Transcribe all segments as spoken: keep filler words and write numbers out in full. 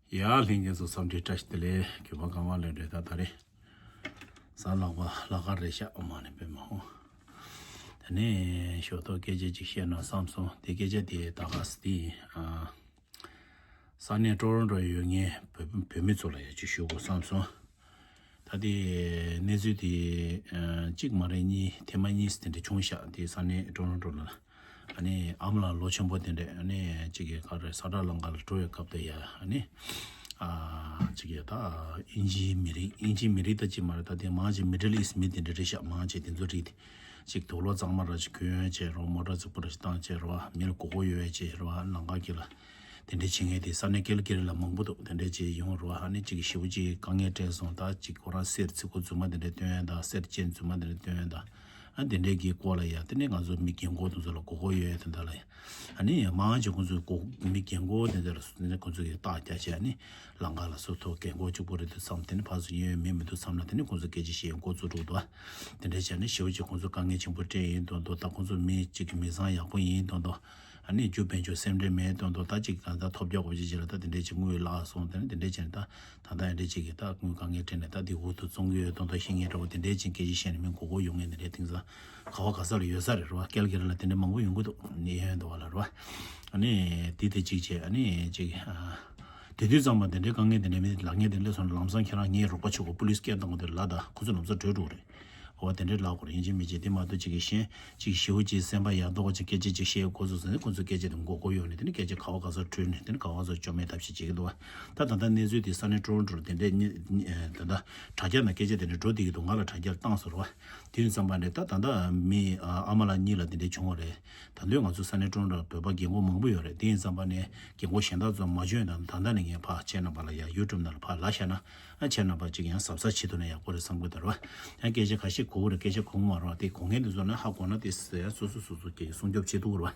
ཡ། ལྷན་རྒྱས་ཚོ་འཚམས་འདྲི་བཀྲ་ཤིས་བདེ་ལེགས། གུས་པ་གང་མང་ལོས་འདྲེ་ད་ད་རེ། གཟའ་ལྷག་པ་ལྷག་དཀར་རེད་ཤག་ཨོ་མ་ནི་པེ་མ་ཧོ། ད་ནི་ཞོ་ཏོ་སྐད་ཆ་ཅིག་བཤད་ན་བསམ་སོང་། དེ་སྐད་ཆ་དེ་ད་ག་སི་དེ་ཨ། ས་གནས་ཀྲོ་རོན་ཀྲོ་ཡོད་ངེས་བོད་བོད་མི་ཚོ་ལ་ཡ་ཅིག་ཞུ་དགོས་བསམ་སོང་། ད་དེ་གནས་ཚུལ་དེ་ཨ་གཅིག་མ་རེད། གཉིས་ཐེངས་མ་གཉིས་དེ་འདྲ་བྱུང་ཤག་དེ་ས་གནས་ཀྲོ་རོན་ཀྲོ་ལ། ཨ་ནི་ཨ་མ་ལགས་ལོ་ཆེན་པོ་དེ་འདྲས་ཨ་ནི་གཅིག་གི་ག་རེ་ས་བྲག་ལམ་ཁ་ལ་འགྲོ་བའི་སྐབས་དེ་ཡ་ཨ་ནི་ཨ་གཅིག་གི་ད་ཨིན་ཇིའི་མི་རིགས་ཨིན་ཇིའི་མི་རིགས་ད་ཅིག་མ་རེད། ད་དེ་མང་ཆེ་མི་ཌལ་ཨིསཊ་མི་དེ་འདྲས་རེད་ཤག་མང་ཆེ་དེ་ཚོ་རིགས་དེ་གཅིག་དུག་ལོག་གཙང་མ་ར་ཅིག་གོན་བྱས་རོགས་མོ་ཊ་རྫིག་པོ་ར་ཅིག་བཏང་བྱས་རོགས་མི་ལ་མགོ་སྐོར་ཡོད་བྱས་རོགས་ལམ་ཁ་གི་ལ་དེ་འདྲས་བྱེད་མཁན་དེ་ས་གནས་ཀལ་ཀི་རི་ལ་མང་པོ་འདུག་དེ་འདྲས་བྱས་ཡོང་རོགས་ཨ་ནི་གཅིག་གི་ཞེ་པོ་ཅིག་དཀའ་ངལ་འཕྲད་སོང་། ད་གཅིག་ཁོ་རང་གསེར་ཚིག་གོ་རྫུན་མ་དེ་འདྲས་སྟོན་ཡ་ད་གསེར་ཅན་རྫུན་མ་དེ་འདྲས་སྟོན་ཡ་ད། ཨ་དེ་འདྲའི་གི་སྐོར་ལ་ཡ་དེ་ནས་ང་ཚོ་མི་རྒན་གོག་དེ་ཚོ་ལ་མགོ་སྐོར་ཡོད་ཡ་དེ་འདྲ་ལ་ཡ། ཨ་ནི་མང་ཆེ་ཁོང་ཚོའི་མགོ་མི་རྒན་གོག་དེ་འདྲ་ལ་སོང་ནས་ཁོང་ཚོ་གི་རྟགས་རྒྱག་བྱས་ཨ་ནི་ལམ་ཁ་ལ་སོ་ཐོག་རྒན་གོག་གཅིག་པོ་རེད་འདུག་བསམ། དེ་ནས་ཕར་ཚུར་གཉེན་ཡོད་མི་མི་འདུག་བསམ་ན་དེ་ནས་ཁོང་ཚོ་སྐད་ཆ་བཤད་མགོ་བཙུགས་འགྲོ་འདུག་དེ་འདྲ་བྱས་ནས་ཞེ་པོ་ཅིག་ཁོང་ཚོ་དཀའ་ངལ་ཆེན་པོ་འཕྲད་ཡིན་མདོག་མདོག་ད་ཁོང་ཚོ་མི་གཅིག་གི་མི་ཚང་ཡག་པོ་ཡིན་མདོག་མདོག་ཨ་ནི་རྒྱུ་སྤེན་ཆོག་སེམས་ཁྲལ་མེད་མདོག་མདོག་ད་ཅིག་གང་ལྟར་ཐོབ་རྒྱག་གོ་ཅི་ཅི་ལ་ད་དེ་འདྲས་ཅིག་དངུལ་བརླག་སོང་། དེ་ནས་དེ་འདྲས་བྱས་ནས་ད་ད་ལྟ་ཡང་འདྲས་ཅིག་གིས་ད་དངུལ་དཀའ་ངལ་འཕྲད་ནས་ད་དེ་འུ་ཐུག་བཙོང་གི་ཡོད་མདོག་མདོག་ཤེས་མཁན་འདྲ་བོ་དེ་འདྲས་ཅིག་སྐད་ཆ་བཤད་ནས་མི་མགོ་སྐོར་ཡོང་མཁན་དེ་འདྲས་དེང་སང་ག་བ་ག་ས་ལ་ཡོད་ས་རེད་རོ། ཀལ་ཀི་རི་ལ་དེ་འདྲས་མང་པོ་ཡོང་གི་འདུག་ནི་ཡོད་འདུག་བ་ལ་རོ། ཨ་ནི་དེ་དེ་ཅིག་བྱས་ཨ་ནི་ཅིག་ཨ། དེ་དུས་ཙམ་པ་དེ་འདྲའི་དཀའ་ངལ་དེ་འདྲའི་མི་ལབ་མཁན་དེ་འདྲ་སོང་ན་ལམ་སང་ཁྱེད་རང་ངའི་རོགས་པ་བྱེད་དགོས། པུ་ལིས་སྐད་བཏང་དགོས་དེ་ལ་ད་ཁོ་ཚོ་ལམ་སང་བྲོས་འགྲོ་གི་རེད། འོ་དེ་འདྲའི་ལབ་དགོས་རེད། ཡིན་གཅིག་མིན་གཅིག་དེ་མ་གཏོགས་གཅིག་གིས་གཞན་གཅིག་ཞེ་པོ་ཅིག་སེམས་པ་ཡག་མདོག་ཅིག་སྐད་ཆ་ཅིག་བཤད་དགོས་སོ་ཟེར་ནས་ཁོ་ཚོ་སྐད་ཆ་དེ་མགོ་སྐོར་ཡོང་ནས་དེ་ནས་སྐད་ཆ་ག་བ་ག་ས་བྲོས་ནས་དེ་ནས་ག་བ་ག་ས་བཅོ་མའི་ཐབས་ཤེས་བྱེད་ཀྱི་འདུག་བ། ད་ད་ལྟ་གནས་ཚུལ་དེ་ས་གནས་ཀྲོ་རོན་ཀྲོ་དེ་འདྲའི་ད་ལྟ་དྲ་རྒྱ་ནང་སྐད་ཆ་དེ་འདྲ་འགྲོ་བསྡད་ཀྱི་འདུག་ང་ལ་དྲ་རྒྱར་བཏང་སོང་ར་བ། དེ་ཡིན་ཙམ་པ་ནས་ད་ད་ལྟ་མི་ཨ་མ་ལགས་གཉིས་ལ་དེ་འདྲའི་བྱུང་བ་རེད། ད་དུང་ང་ཚོ་ས་གནས་ཀྲོ་རོན་ཀྲོ་བོད་པ་རྒན་གོག་མང་པོ་ཡོད་རེད། དེ་ཡིན་ཙམ་པ་ནས་རྒན་གོག་གཞན་དག་ཚོ་མ་བྱོན་དང་ད་ལྟ་ནས་ངས་ཕར་ཁྱེད་རྣམ་པ་ལ་ཡ་ཡུ་ཊུབ་ནང་ལ་ཕར་ལབ་བཞག་ན་ཨ་ཁྱེད་རྣམ་པ་ཅིག་ཡང་གཟབ་གཟབ་བྱེད་ཐུབ་ན་ཡག་པོ་རེད་བསམ་གི་འདུག་ར་བ། ཡང་སྐད་ཆ་ཁ་ཤས་གོ་གི་རེད། སྐད་ཆ་གོ་གི་མ་རེད་བ། དེ་གོ་མཁན་དེ་ཚོ་ནི་ཧ་གོ་ན་དེ་ཟེར་ཡ་སོ་སོ་སོ་སོ་སྐད་ཆ་སྲུང་སྐྱོབ་བྱེད་ཐུབ་ར་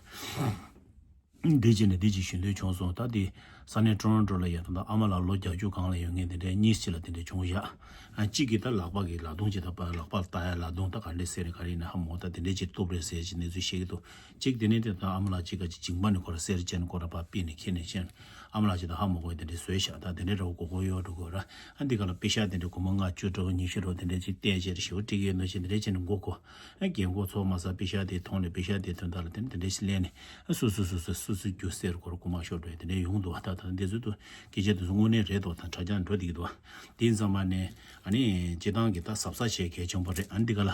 བ། འདི་བྱས་ནས་འདི་ཅིག་ཞུ་འདོད་བྱུང་སོང་། ད་དེ་ས་གནས་ཀྲོ་རོན་ཀྲོ་ལ་ཡ་ད་ལྟ་ཨ་མ་ལགས་ལོ་བརྒྱད་ཅུ་སྒང་ལ་ཡོད་མཁན་དེ་འདྲའི་གཉིས་ཅིག་ལ་དེ་འདྲའི་བྱུང་བཞག་ཨ་གཅིག་གིས་ད་ལག་པ་གི་ལག་སྟོང་ཅིག་ད་པ་ལག་པ་ལ་བཏགས་ཡ་ལག་སྟོང་ད་ག་འདྲས་ཟེར་རེད་ག་རེ་ཡིན་ན་ཧ་མོ། ད་དེ་འདྲས་ཅིག་གཏུབ་རེད་ཟེར་ཅིག་གནས་ཚུལ་བཤད་ཀྱི་འདུག་གཅིག་དེ་ནས་དེ་ད་ཨ་མ་ལགས་གཅིག་ག་ཅིག་མཇིང་པ་ནས་ཁོ་ར་གསེར་ཅན་ཁོ་ར་ཕར་ཕུད་ནས་ཁྱེར་ནས་ཕྱིན། ཨ་མ་ལགས་གཅིག་ད་ཧ་མོ་གོ་དེ་འདྲས་བཟོས་ཤག་ད་དེ་འདྲས་ར་བ་མགོ་སྐོར་ཡོད་འགྲོ་གོ་ར། ཨ་འདི་ག་ལ་པེ་ཤག་དེ་འདྲས་སྒོར་མོ་ལྔ་བཅུ་དྲུག་ཉི་ཤུ་རོ་དེ་འདྲས་ཅིག་བལྟས་བྱས་རེ་ཞེ་པོ་སྤྲད་ཀྱི་ཡོད་འདུག་ཅེས་དེ་འདྲས་ཅིག་ནས་མགོ་སྐོར། ཨ་རྒན་གོག་ཚོ་མ་ཟ་པེ་ཤག་དེ་མཐོང་ནས་པེ་ཤག་དེ་དོན་དག་ལ་དེ་ནས་དེ་འདྲས་ཞིག་ལེན་ནས་ཨ་སོ་སོ་སོ་སོ་སོ་སོ་རྒྱུ་གསེར་སྒོར་དགུ་མ་ཤོར་འགྲོ་ཡ་དེ་འདྲས་ཡོང་འདུག་ད་ད་འདི་ཚོ་དུ་སྐད་ཆ་དེ་ཚོ་དངོས་གནས་རེད་འདུག་ད་དྲ་རྒྱ་འགྲོ་བསྡད་ཀྱི་འདུག་དེ་ཡིན་ཙམ་པ་ནས་ཨ་ནི་སྤྱི་བཏང་གི་ད་གཟབ་གཟབ་བྱེད་གལ་ཆེན་པོ་རེད། ཨ་ནི་འདི་ག་ལ་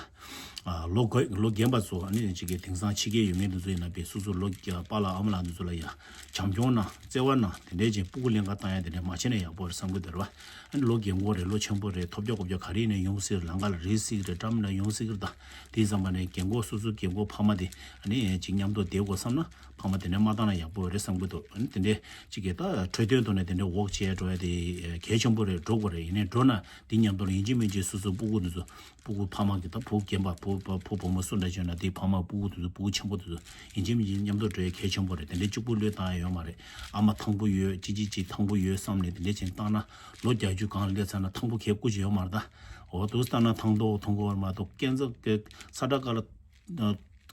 ཨ་ལོ་རྒས་ལོ་རྒན་པ་ཚོ་ཨ་ནི་ཅིག་གི་དེང་སང་ཕྱི་རྒྱལ་ཡོད་མཁན་དེ་ཚོ་ཡིན་ན་པའི་སོ་སོ་ལོ་རྒས་པཱ་ལགས་ཨ་མ་ལགས་དེ་ཚོ་ལ་ཡ་བྱམས་སྐྱོང་གནང་བརྩེ་བ་གནང་དེ་འདྲས་ཅིག་སྤུ་གུ་ལེན་ག་བཏང་ཡ་དེ་འདྲས་མ་བྱས་ན་ཡག་པོ་རེད་བསམ་གི་འདུག་ར་བ། ཨ་ནི་ལོ་རྒན་གོག་རེད། ལོ་ཆེན་པོ་རེད། ཐོབ་རྒྱག་གོ་རྒྱག་ག་རེ་ཡིན་ན་ཡོང་སྲིད་རེད། ལམ་ཁ་ལ་རེད་སྲིད་རེད། འགྲམ་ན་ཡོང་སྲིད་རེད། ད་དེ་ཙམ་པ་ནས་རྒན་གོག་སོ་སོ་རྒན་གོག་ཕ་མ་དེ་ཨ་ནི་ཅིག་མཉམ་དུ་བསྡད་དགོས་བསམ་ན་ཕ་མ་དེ་འདྲས་མ་བཏང་ན་ཡག་པོ་རེད་བསམ་གི་འདུག་ཨ་ནི་དེ་འདྲས་ཅིག་གིས་ད་འཕྲོད་བསྟེན་ཐོག་ནས་དེ་འདྲས་འོག་བྱས་འགྲོ་ཡ་དེ་གལ་ཆེན་པོ་རེད། འགྲོ་དགོས་རེད། ཡིན་ནའི་འགྲོ་ན་དེ་མཉམ་དུ་ལ་ཡིན་གཅིག་མིན་གཅིག་སོ་སོ་སྤུ་གུ་དེ་ཚོ་སྤུ་གུ་ཕ་མ་གི་ད་བུ་རྒན་པ་བུ་བུ་བུ་བུ་མོ་སུ་འདྲ་བྱུང་ན་དེའི་ཕ་མ་སྤུ་གུ་དེ་ཚོ་སྤུ་གུ་ཆེན་པོ་དེ་ཚོ་ཡིན་གཅིག་མིན་གཅིག་མཉམ་དུ་འགྲོ་ཡ་གལ་ཆེན་པོ་རེད། དེ་འདྲས་གཅིག་པུ་བློས་བཏང་ཡ་ཡོད་མ་རེད། ཨ་མ་ཐང་པོ་ཡོད་ཅི་ཅི་ཅི་ཐང་པོ་ཡོད་བསམ་ནས་དེ་འདྲས་ཅིག་བཏང་ན་ལོ་བརྒྱད་ཅུ་སྒང་ལ་སླེབས་ཚར་ན་ཐང་པོ་གས་སྐུ་ཅི་ཡོད་མ་རེད། ད་འོ་དུ་བཏང་ན་ཐང་ཐོག་ཐང་གོ་བར་མ་གཏོགས་ཀན་ཛ་གི་ས་ཁྲ་ཀ་ལ་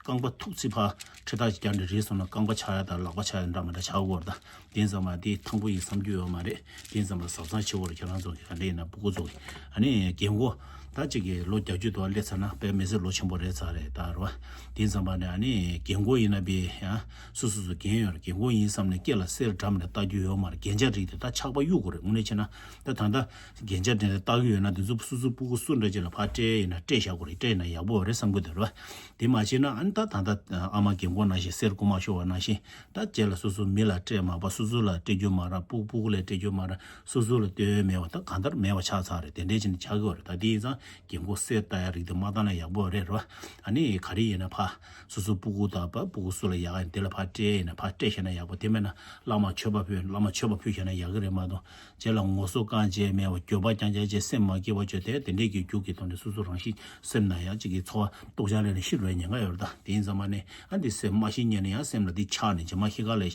རྐང་པ་ཐུག་ཚེ་ཕ་ཁྲི་ཐག་ཅིག་བརྒྱབ་ནས་རེད་སོང་ན་རྐང་པ་ཆག་ཡ་དང་ལག་པ་ཆག་ཡ་འདྲ་མི་འདྲ་ཆགས་ཀྱི་ཡོད་རེད། ད་དེ་ཙམ་པ་དེ་ཐང་པོ་ཡིན་བསམ་རྒྱུ་ཡོད་མ་རེད། དེ་ཙམ་པ་གཟབ་གཟབ་བྱེད་དགོས་རེད། ཁྱེད་རང་ཚོ་གི་ག་འདྲ་ཡིན་ན་སྤུ་གུ་ཚོ་གི་ཨ་ནི་རྒན་གོག་ད་ཅིག་གི་ལོ་བརྒྱད་ཅུ་དུ་བ་སླེབས་ཚར་ན་དཔེ་མི་སྲིད་ལོ་ཆེན་པོ་རེད་ཚར་རེད་ད་རེད་བ། དེ་ཙམ་པ་ནས་ཨ་ནི་རྒན་གོག་ཡིན་ན་པའི་ཡང་སོ་སོ་སོ་རྒན་ཡོད་རེད། རྒན་གོག་ཡིན་བསམ་ནས་སྐེ་ལ་གསེར་འགྲམ་ནས་བཏགས་རྒྱུ་ཡོད་མ་རེད། རྒྱན་ཆ་རིགས་དེ་ད་ཆག་པ་གཡུག་དགོས་རེད། དངོས་གནས་བྱས་ན་ད་ད་ལྟ་རྒྱན་ཆ་དེ་འདྲ་བཏགས་ཀྱི་ཡོད་ན་དེ་ཚོ་སོ་སོ་སྤུ་གུ་སུ་འདྲ་ཅིག་ལ་ཕར་སྤྲད་ཡིན་ན་སྤྲད་བཞག་དགོས་རེད། སྤྲད་ན་ཡག་པོ་རེད་བསམ་གི་འདུག་རེད་བ། དེ་མ་བྱས་ན་ཨ་ནི་ད་ད་ལྟ་ཨ་མ་རྒན་གོག་ནང་བཞིན་གསེར་སྐུ་མ་ཤོར་བ་ནང་བཞིན་ད་རྗེས་ལ་སོ་སོ་མི་ལ་སྤྲད་མ་པ་སོ་སོ་ལ་སྤྲད་རྒྱུ་མ་ར་སྤུ་སྤུ་གུ་ལ་སྤྲད་རྒྱུ་མ་ར་སོ་སོ་ལ་ལྟོས་མེད་པ་ད་གང་ལྟར་མེད་པ་ཆགས་ཚར་རེད། དེ་འདྲས་བྱས་ནས་ཆགས་ཀྱི་ཡོད་རེད། ད་དེ་ཡིན་ཙང་རྒན་གོག་གསེར་ལྟ་ཡ་རིགས་དེ་མ་བཏང་ན་ཡག་པོ་རེད་ར། ཨ་ནི་ག་རེ་ཡིན་ན་ཕ་སོ་སོ་སྤུ་གུ་དང་པ་སྤུ་གུ་སུ་ལ་ཡག་ཡིན་དེ་ལ་ཕ་སྤྲད་ཡིན་ན་ཕ་སྤྲད་ཤེས་ན་ཡག་པོ། དེ་མེད་ན་བླ་མ་མཆོད་པ་ཕུལ་བླ་མ་མཆོད་པ་ཕུལ་ཤེས་ན་ཡག་གི་རེད་མ་གཏོགས། རྗེས་ལ་ངོ་སོ་རྐང་རྗེས་མེད་པ་འགྱོད་པ་རྐྱང་རྐྱང་བྱས་སེམས་མ་སྐྱིད་པ་བྱས་ཏེ་དེ་འདྲས་ཀྱི་རྒྱུ་གི་ཐོག་ནས་སོ་སོ་རང་ཤི་སེམས་ན་ཡང་གཅིག་གི་འཚོ་བ་ལྟོགས་ཆགས་ལས་ནས་ཤི་རུ་ཉེན་ཁ་ཡོད་རེད། ད་དེ་ཡིན་ཙམ་པ་ནས་ཨ་འདི་སེམས་མ་ཤི་ཉེན་ནས་ཡང་སེམས་ལ་འདི་ཆགས་ནས་རྗེས་མ་ཤི་ཁ་ལས་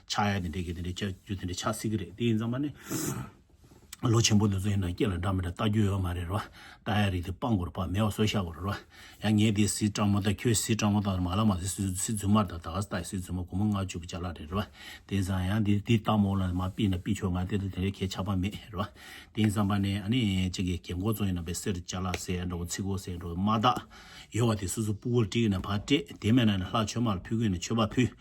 ཆགས་ཡ་དེ་འདྲས་ཀྱི་དེ་འདྲས་ཆགས་རྒྱུ་དེ་འདྲས་ཆགས་སྲིད་ཀྱི་རེད། དེ་ཡིན་ཙམ་པ་ནས་ ལོ་ཆེན་པོ་འདི་ཚོ་ཡིན་ན་སྐེ་ལ་འདྲ་མི་འདྲ་ལྟ་རྒྱུ་ཡོད་མ་རེད་རོ། ལྟ་ཡ་རིགས་དེ་སྤང་དགོས་རེད་པ། མེད་པ་བཟོས་བཞག་དགོས་རེད་རོ། ཡང་ངས་དེ་གཟི་སྲང་མོ་དང་ཁྱོད་གཟི་སྲང་མོ་དང་མ་ལ་མ་ཟི་སྲི་སྲི་རྫུན་མ་དང་ད་ག་ས་ད་སྲི་རྫུན་མ་སྒོར་མོ་ལྔ་བཅུ་གི་ཅ་ལག་རེད་རོ། དེ་ཙང་ཡང་དེ་དེ་ལྟ་མོ་ལ་མ་ཕུད་ན་ཕུད་ཆོག་ང་དེ་དེ་དེ་རེད་ཁྱད་ཆགས་པ་མེད་རོ། དེ་ཙམ་པ་ནས་ཨ་ནི་གཅིག་གི་རྒན་གོག་ཚོ་ཡིན་ན་པའི་གསེར་ཅ་ལག་ཟེར་འགྲོ་ཚིག་གོ་ཟེར་འགྲོ་མ་དག་ཡོད་པ་དེ་སོ་སོ་སྤུ་གུར་སྤྲད་ན་ཕར་སྤྲད། དེ་མེད་ན་ནི་ལྷ་མཆོད་མ་ལ་ཕུལ་དགོས་ན་མཆོད་པ་ཕུལ།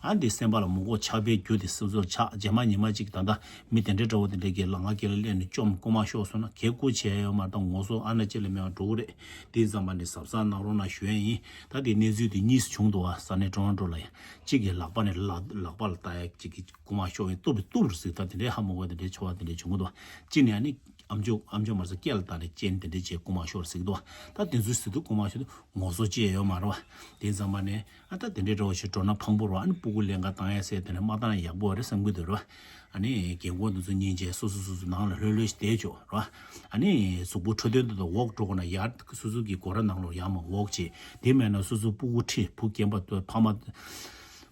ཨ་འདི་སེམས་པ་ལ་མི་དགོས་ཆགས་པའི་རྒྱུ་དེ་སོ་སོར་ཆགས། རྗེས་མ་ཉི་མ་གཅིག་ད་ལྟ་མི་དེ་འདྲའི་འདྲ་བོ་དེ་འདྲའི་གི་ལ་ང་སྐེ་ལ་སླེབས་ནས་བཅོམ་རྐུ་མ་ཤོར་སོང་ན་གལ་རྐུ་བྱས་ཡོད་མ་རེད། ད་ངོ་སོ་ཨ་ན་ཅེ་ལ་མེད་པ་འགྲོ་གི་རེད། དེ་ཙམ་པ་ནས་གཟབ་གཟབ་གནང་རོགས་གནང་ཞུ་ཡ་ཡིན། ད་དེ་གནས་ཚུལ་དེ་གཉིས་སུ་བྱུང་འདུག་བ། ས་གནས་ཀྲོ་རོན་ཀྲོ་ལ་ཡང་གཅིག་གི་ལག་པ་ནས་ལག་ལག་པ་ལ་ལྟ་ཡ་གཅིག་གི་རྐུ་མ་ཤོར་བའི་གཏུབ་གཏུབ་རུ་ཟིག་ད་དེ་འདྲའི་ཧ་མ་གོ་བ་དེ་འདྲའི་ཆོ་བ་དེ་འདྲའི་བྱུང་གི་འདུག་བ། གཅིག་ནས་ཨ་ནི་ཨམ་ཅོག་ཨམ་ཅོག་མ་ཟད་སྐེ་ལ་བཏགས་ནས་ཅན་དེ་འདྲས་བྱས་རྐུ་མ་ཤོར་ཟེར་གི་འདུག་ད་དེ་ཚོའི་ཟེར་དུས་རྐུ་མ་ཤོར་དུས་ངོ་སོ་བཅད་ཡོད་མ་རེད་བ། དེ་ཙམ་པ་ནས་ཨ་ད་དེ་འདྲས་འདྲ་བོ་ཞིག་འགྲོ་ན་ཕངས་པོ་རེད་བ། ཨ་ནི་སྤུ་གུ་ལེན་ག་བཏང་ཡ་ཟེར་དེ་འདྲ་མ་བཏང་ན་ཡག་པོ་རེད་བསམ་གི་འདུག་རེད་བ། ཨ་ནི་རྒན་གོག་འདི་ཚོ་སྙིང་རྗེ་སོ་སོ་སོ་སོ་ནང་ལ་ལྷོད་ལྷོད་ཞིག་བསྡད་ཆོག་རེད་བ། ཨ་ནི་གཟུགས་པོ་འཕྲོད་བསྟེན་དུ་དུ་འོག་འགྲོ་དགོས་ན་ཡར་སོ་སོ་གི་སྒོ་ར་ནང་ལོགས་ཡར་མར་འོག་བྱེད། དེ་མེད་ན་སོ་སོ་སྤུ་གུ་ཁྲིད་བུ་རྒན་པ་ཕ་མ།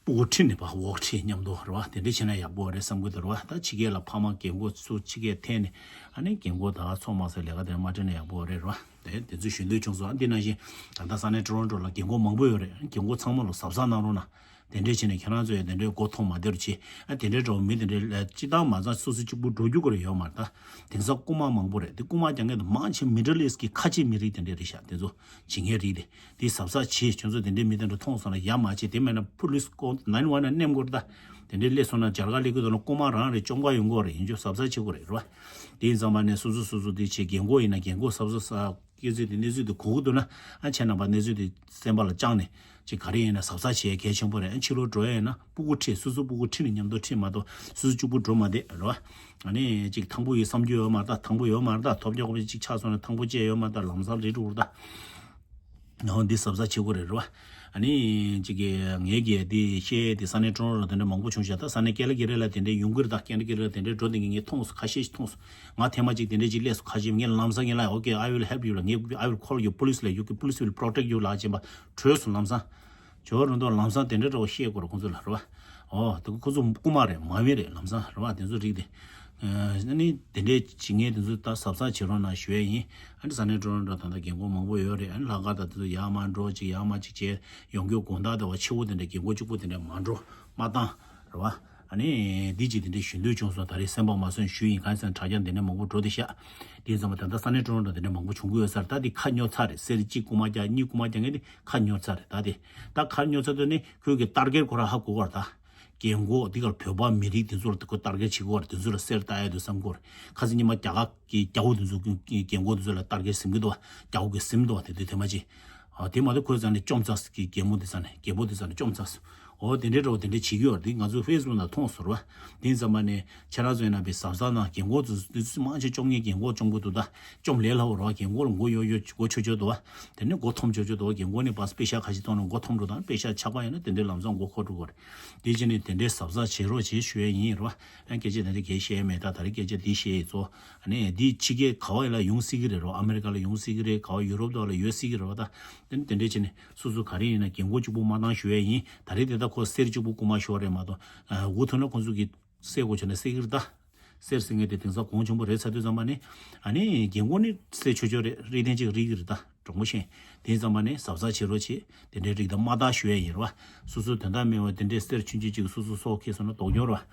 སྤུ་གུ་ཁྲིད་ནས་ཕར་འོག་ཁྲིད་མཉམ་དུ་རེད་བ། དེ་འདྲ་བྱས་ན་ཡག་པོ་རེད་བསམ་གི་འདུག་རེད་བ། ད་ཕྱི་རྒྱལ་ལ་ཕ་མ་རྒན་གོག་ཚོ་ཕྱི་རྒྱལ་འཐེན་ནས་ཨ་ནི་རྒན་གོག་ད་ཚོགས་མ་སོགས་ལས་ཀ་དེ་མ་སྤྲད་ན་ཡག་པོ་རེད་རེད་བ། དེ་དེ་ཚོ་ཞུ་འདོད་བྱུང་སོང་། ཨ་འདི་ནང་བཞིན་ད་ལྟ་ས་གནས་ཀྲོ་རོན་ཀྲོ་ལ་རྒན་གོག་མང་པོ་ཡོད་རེད། རྒན་གོག་ཚང་མ་ལ་གཟབ་གཟབ་གནང་རོགས་གནང་། དེ་འདྲས་བྱས་ནས་ཁྱེད་རང་ཚོ་ཡང་དེ་འདྲས་མགོ་འཐོམ་མ་བདེ་རུ་བྱེད། ཨ་དེ་འདྲས་འགྲོ་མི་དེ་འདྲས་ལ་སྤྱི་བཏང་མ་ཚང་སོ་སོ་གཅིག་པུ་འགྲོ་རྒྱུ་ཀ་རེ་ཡོད་མ་རེད་ད། དེང་སང་རྐུ་མ་མང་པོ་རེད། དེ་རྐུ་མ་རྒྱག་མཁན་དེ་མང་ཆེ་མི་ཌལ་ཨིསཊ་གི་ཁ་ཆེ་མི་རིགས་དེ་འདྲས་རེད་ཤག་དེ་ཚོ་བྱེད་མཁན་རིགས་དེ། དེ་གཟབ་གཟབ་བྱེད། ཁྱོད་ཚོ་དེ་འདྲའི་མི་དེ་འདྲ་མཐོང་སོང་ན་ཡ་མ་བྱེད། དེ་མེད་ན་པུ་ལིས་ཀོ་ནའིན་ཝན་ན་མནན་དགོས་རེད་ད། དེ་འདྲའི་སླེབས་སོང་ན་སྦྱར་ག་སླེབས་ཀྱི་འདུག་ན་རྐུ་མ་རང་རེད། བཅོམ་ག་ཡོང་གི་རེད། ཡིན་རྒྱུ་གཟབ་གཟབ་བྱེད་དགོས་རེད་རེད་བ། དེ་ཡིན་ཙང་མ་ནས་སོ་སོ་སོ་སོ་དེ་བྱེད། རྒན་གོག་ཡིན་ན་རྒན་གོག་གཟབ་གཟབ་ས་སྐྱེ་ཚུལ་དེ་གནས་ཚུལ་དེ་གོ་གི་འདུག་ན་ཨ་ཁྱེད་རྣམ་པ་གནས་ཚུལ་དེ་སེམས་པ་ལ་བཅངས་ནས་ཅིག་ག་རེ་ཡིན་ན་གཟབ་གཟབ་བྱེད་གལ་ཆེན་པོ་རེད། ཨ་ཕྱི་ལོགས་འགྲོ་ཡ་ཡིན་ན་སྤུ་གུ་ཁྲིད། སོ་སོ་སྤུ་གུ་ཁྲིད་ནས་མཉམ་དུ་ཁྲིད་མ་གཏོགས་སོ་སོ་གཅིག་པུ་འགྲོ་མ་བསྡད་རེད་བ། ཨ་ནི་ཅིག་ཐང་པོ་ཡོད་བསམ་རྒྱུ་ཡོད་མ་རེད་ད། ཐང་པོ་ཡོད་མ་རེད་ད། ཐོབ་རྒྱག་པ་ཅིག་ཆགས་སོང་ན་ཐང་པོ་བཅད་ཡོད་མ་རེད་ད། ལམ་སང་རེད་འགྲོ་རེད་ད། ནའོ་འདི་གཟབ་གཟབ་བྱེད་དགོས་རེད་རེད་བ། ཨ་ནི་གཅིག་གི་ངས་ཀྱི་འདི་བཤད་དེ་ས་གནས་ཀྲོན་རོ་དེ་འདྲ་མང་པོ་བྱུང་ཤག་ད་ས་གནས་ཀེ་ལ་ཀེ་རེ་ལ་དེ་འདྲའི་ཡོང་གི་རེད། ད་ཀེ་ལ་ཀེ་རེ་ལ་དེ་འདྲའི་འགྲོ་དེ་ངས་མཐོང་སོང་། ཁ་ཤས་ཤིག་མཐོང་སོང་། ང་ཐེངས་མ་གཅིག་དེ་འདྲའི་ཅིག་སླེབས་སོང་ཁ་ཤས། ངས་ལམ་སང་ངས་ལབ་okay, I will help you ལབ། you, I will call you police ལབ། you police will protect you ལབ་བྱས་པ་བྲོས་སོང་ལམ་སང་། ཇོ་རུ་འདུག་ལམ་སང་དེ་འདྲ་འདྲ་བོ་བཤད་དགོས་རེད་ཁོང་ཚོ་ལ་རེད་བ། ཨོ་དེ་ཁོ་ཚོ་རྐུ་མ་རེད། མ་བེ་རེད། ལམ་སང་རེད་བ། དེ་ཚོ་རིགས་དེ། ཨ་ནི་དེ་འདྲའི་བྱེད་མཁན་དེ་ཚོ་ད་གཟབ་གཟབ་བྱེད་རོགས་གནང་ཞུ་ཡས་ཡིན། ཨ་ནི་ས་གནས་ཀྲོན་རོ་ད་ལྟ་རྒན་གོག་མང་པོ་ཡོད་རེད། ཨ་ནི་ལྷག་དཀར་ད་དེ་ཚོ་ཡར་མར་འགྲོ་ཅིག་ཡར་མར་ཅིག་བྱས་ཡོང་རྒྱུ་དགོང་དག་དེ་བ་ཕྱི་པོ་དེ་འདྲ་རྒན་གོག་གཅིག་པོ་དེ་འདྲ་མ་འགྲོ་མ་བཏང་རེད་བ། ཨ་ནི་འདི་ཅིག་དེ་འདྲའི་ཞུ་འདོད་བྱུང་སོང་། ད་རེས་སེམས་པ་མ་བཟོད་ཞུ་ཡིན། གང་ཡིན་ཟེར་ན་དྲ་རྒྱ་འདི་ནས་མང་པོ་འགྲོ་བསྡད་ཤག་དེ་ཙམ་པ་ད་ལྟ་ས་གནས་ཀྲོན་རོ་དེ་འདྲ་མང་པོ་བྱུང་གི་ཡོད་ས་རེད། ད་དེ་ཁ་སྨྱོ་ཚར་རེད། གསེར་གཅིག་རྐུ་མ་རྒྱག་གཉིས་རྐུ་མ་རྒྱག་མཁན་དེ་ཁ་སྨྱོ་ཚར་རེད། ད་དེ་ད་ཁ་སྨྱོ་ཚར་དུས་ནི་ཁོས་ཀྱི་ཏར་གེཊ་ཁོ་རང་ཧ་གོ་གི་རེད་ད། རྒན་གོག་འདི་གར་བོད་པ་མི་རིགས་འདི་ཚོ་ལ་ཁོ་ཏར་གེཊ་བྱེད་ཀྱི་ཡོད་རེད། འདི་ཚོ་ལ་གསེར་བཏགས་ཡ་འདུག་བསམ་གྱི་ཡོད་རེད། ཁ་སང་ཉི་མ་རྒྱ་གར་གྱི་རྒྱ་བོ་འདི་ཚོ་གི་རྒན་གོག་འདི་ཚོ་ལ་ཏར་གེཊ་ཟིན་གྱི་འདུག་བ། རྒྱ་བོ་གི་ཟིན་འདུག་བ། དེ་དུས་དེ་མ་ཅི། ཨ་དེ་མ་གཏོགས་ཁོས་ཙང་ནས་བཅོམ་ཚར་གི་རྒན་མོ་འདི་ཙང་ནས་རྒད་པོ་འདི་ཙང་ནས་བཅོམ་ཚར། འོ་དེ་འདྲའི་འདྲ་བོ་དེ་འདྲ་བྱེད་ཀྱི་ཡོད་རེད། འདི་ང་ཚོ་ཕེ་སི་བུག་ནང་མཐོང་སོང་རེད་བ། དེ་ཙམ་པ་ནས་ཁྱེད་རང་ཚོ་ཡིན་ན་པའི་གཟབ་གཟབ་གནང་། རྒན་གོག་ཚོ་འདི་ཚོ་མང་ཆེ་བཅོམ་མཁན་རྒན་གོག་བཅོམ་གྱི་འདུག་ད་བཅོམ་ལས་སླ་བོ་རེད་བ། རྒན་གོག་ལ་མགོ་གཡོག་གཡོག་མགོ་ཆོད་ཆོད་འདུག་བ། དེ་ནས་མགོ་འཐོམ་ཆོག་ཆོག་འདུག་རྒན་གོག་ནི་པ་སེ་པེ་ཤ་ཁ་ཤས་གཏོང་ནས་མགོ་འཐོམ་འགྲོ་དང་། པེ་ཤ་ཆག་པ་ཡིན་ན་དེ་འདྲའི་ལམ་སང་མགོ་འཁོར་འགྲོ་གི་རེད། དེ་བྱས་ནས་དེ་འདྲའི་གཟབ་གཟབ་བྱེད་རོགས་བྱེད་ཞུ་ཡས་ཡིན་རེད་བ། ཡང་སྐད་ཆ་དེ་འདྲ་གས་བཤད་ཡས་མེད། ད་ད་རེས་སྐད་ཆ་འདི་བཤད་ཡས་ཚོ། ཨ་ནི་འདི་ཕྱི་རྒྱལ་ག་བ་ཡིན་ལ་ཡོང་སྲིད་ཀྱི་རེད་རོ། ཨ་མེ་རི་ཀ་ལ་ཡོང་སྲིད་ཀྱི་རེད། ག་བ་ཡུ་རོབ་དག་ལ་ཡོད་སྲིད་ཀྱི་རེད་བ། ད་དེ་ནི་དེ་འདྲ་བྱས་ནས་སོ་སོ་ག་རེ་ཡིན་ན་རྒན་གོག་གཅིག་པུ་མ་བཏང་ཞུ་ཡས་ཡིན། ད་རེས་དེ་ད་ཁོ་གསེར་གཅིག་པུ་རྐུ་མ་ཤོར་རེད་མ་གཏོགས། འུ་ཐུག་ན་ཁོང་ཚོ་གི་གསེར་དགོས་བྱུང་ན་གསེར་གྱི་རེད་ད། གསེར་ཟེར་མཁན་དེ་དེང་སང་གོང་ཆེན་པོ་རེད་ཚར་དུས་ཙམ་པ་ནི། ཨ་ནི་རྒན་གོག་ནི་གསེར་ཆོད་ཆོད་རེད། རིགས་ལྡན་གཅིག་རིག་གི་རེད་ད། དྲང་པོ་བཤད། དེ་ཙམ་པ་ནི་གཟབ་གཟབ་བྱེད་རོགས་བྱེད། དེ་འདྲའི་རིགས་དང་མ་བཏགས་ཞུ་ཡས་ཡིན་རེད་བ། སོ་སོ་དོན་དག་མེད་པ་དེ་འདྲའི་གསེར་ཆུང་ཆུང་གཅིག་སོ་སོ་སྲོག་འཁྱེར་སོང་ན་དོགས་སྐྱོན་རེད་བ།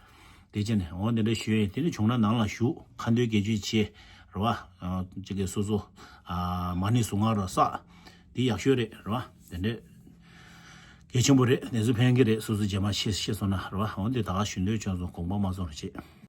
དེ་བྱས་ནས་འོ་དེ་འདྲ་ཞུ་ཡས་ཡིན། དེ་ནི་བྱུང་ན་ནང་ལ་བཞུགས། ཁ་འདོན་དགེ་སྦྱོར་བྱེད་རེད་བ། ཨ་གཅིག་གིས་སོ་སོ་ཨ་མ་ཎི་གཟུངས་སྔགས་ར་བསགས། དེ་ཡག་ཤོས་རེད་རེད་བ། དེ་འདྲའི་གལ་ཆེན་པོ་རེད། དེ་ཚོ་ཕན་གི་རེད། སོ་སོ་རྗེས་མ་ཤེས་ཤེས་སོང་ན་རེད་བ། འོ་འདི་ད་ག་ཞུ་འདོད་བྱུང་སོང་། དགོངས་པ་མ་ཚོམ་རོགས་བྱེད།